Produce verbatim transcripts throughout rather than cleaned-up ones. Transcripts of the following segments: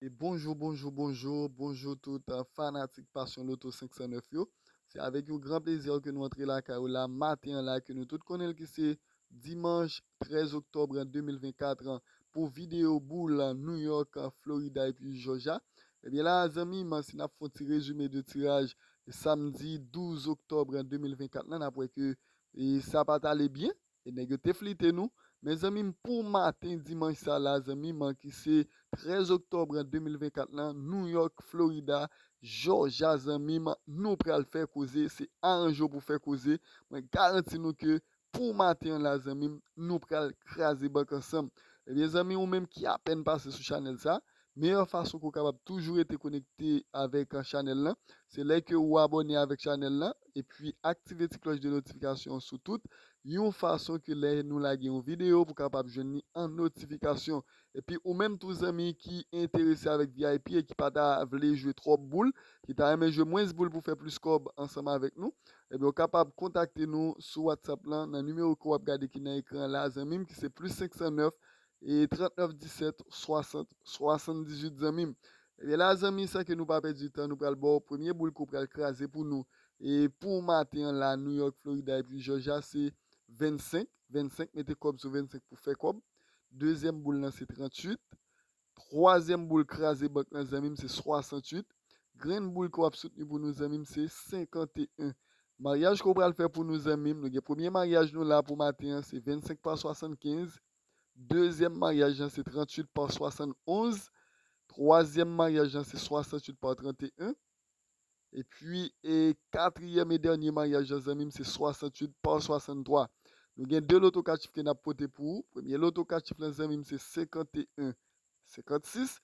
E bonjou, bonjou, bonjou, bonjou tout uh, fanatik Passion Lotto senk san nèf yo. Se avèk yon gran plezi ke nou antre lakay ou la maten an la ke nou tout konnen l ki se dimanch trèz oktòb de mil vennkat pou videyo boul New York, Florida epi Georgia. Ebyen la, zanmi m, si n ap fè yon ti rezime de tiraj samdi douz oktòb de mil vennkat lan, n ap wè ke e, sa pa t ale byen. E nèg yo te flite nou. Men zanmi m, pou maten dimanch sa la, zanmi m, ki se trèz oktòb de mil vennkat lan, New York, Florida, Georgia, zanmi m, nou pral fè koze. Se aranje w pou fè koze. Mwen garanti nou ke pou maten an la, zanmi m, nou pral kraze bank ansanm. Ebyen, zanmi, ou menm ki apèn pase sou chanèl sa, meyè fason ke w kapab toujou rete konekte avèk uh, chanèl lan, se lè ke ou abòne avèk chanèl lan, epi aktive ti klòch de notifikasyon sou tout, yon fason ke lè nou lage yon videyo, pou kapab jwenn li an notifikasyon. Epi ou menm tou zanmi ki enterese avèk V I P e ki pa ta vle jwe twòp boul, ki ta renmen jwe mwens boul pou fè plis kòb ansanm avèk nou, ebyen ou kapab kontakte nou sou WhatsApp lan, nan nimewo ke w ap gade ki nan ekran la, zanmi m, ki se plis senk san nèf e trant nèf disèt swasant swasanndizuit, zanmi m. Ebyen la, zanmi, san ke nou pa pèdi tan, nou pral ba w premye boul ke w pral kraze pou nou. E pou maten an la, New York, Florida epi Georgia, se vennsenk. Vennsenk, mete kòb sou vennsenk pou fè kòb. Dezyèm boul lan, se tranntuit. Twazyèm boul kraze bank lan, zanmi m, se swasantuit. Grenn boul ke w ap soutni pou nou, zanmi m, se senkanteyen. Maryaj ke w pral fè pou nou, zanmi m, nou gen premye maryaj nou la pou maten an, se vennsenk pa swasannkenz. Dezyèm maryaj lan, se tranntuit pa swasannonz. Twazyèm maryaj lan, se swasantuit pa trannteyen. Epi, e katriyèm e dènye maryaj lan, zanmi m, se swasantuit pa swasanntwa. Nou gen de loto kat chif ke n ap pote pou ou. Premye loto kat chif lan, zanmi m, se senkanteyen senkannsis.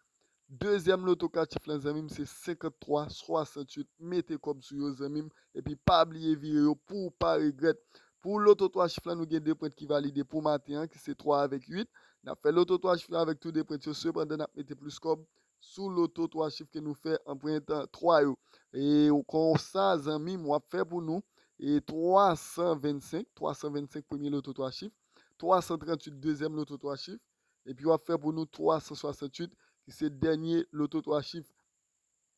Dezyèm loto kat chif lan, zanmi m, se senkanntwa swasantuit. Mete kòb sou yo, zanmi m, epi pa bliye vire yo pou w pa regrèt. Pou loto twa chif lan, nou gen de pwent ki valide pou maten an, ki se twa avèk uit. N ap fè loto twa chif lan avèk tou de pwent yo, sepandan n ap mete plis kòb sou loto twa chif ke nou fè an pwent twa yo. E konsa, zanmi m, w ap fè pou nou e twa san vennsenk, twa san vennsenk premye loto twa chif, twa san tranntuit dezyèm loto twa chif, epi w ap fè pou nou twa san swasantuit, ki se dènye loto twa chif.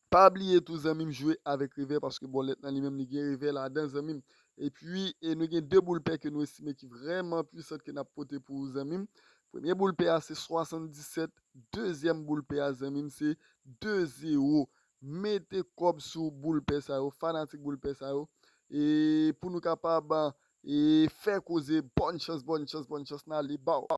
Pa bliye tou, zanmi m, jwe avèk revè, paske bòlèt lan li menm li gen revè ladan, zanmi m. Epi, e nou gen de boul pè ke nou estime ki vrèman pwisan ke n ap pote pou ou, zanmi m. Premye boul pè a se swasanndisèt, dezyèm boul pè a, zanmi m, se de zewo. Mete kòb sou boul pè sa yo, fanatik boul pè sa yo, e pou nou kapab e fè koze. Bòn chans, bòn chans, bòn chans, n ale ba w.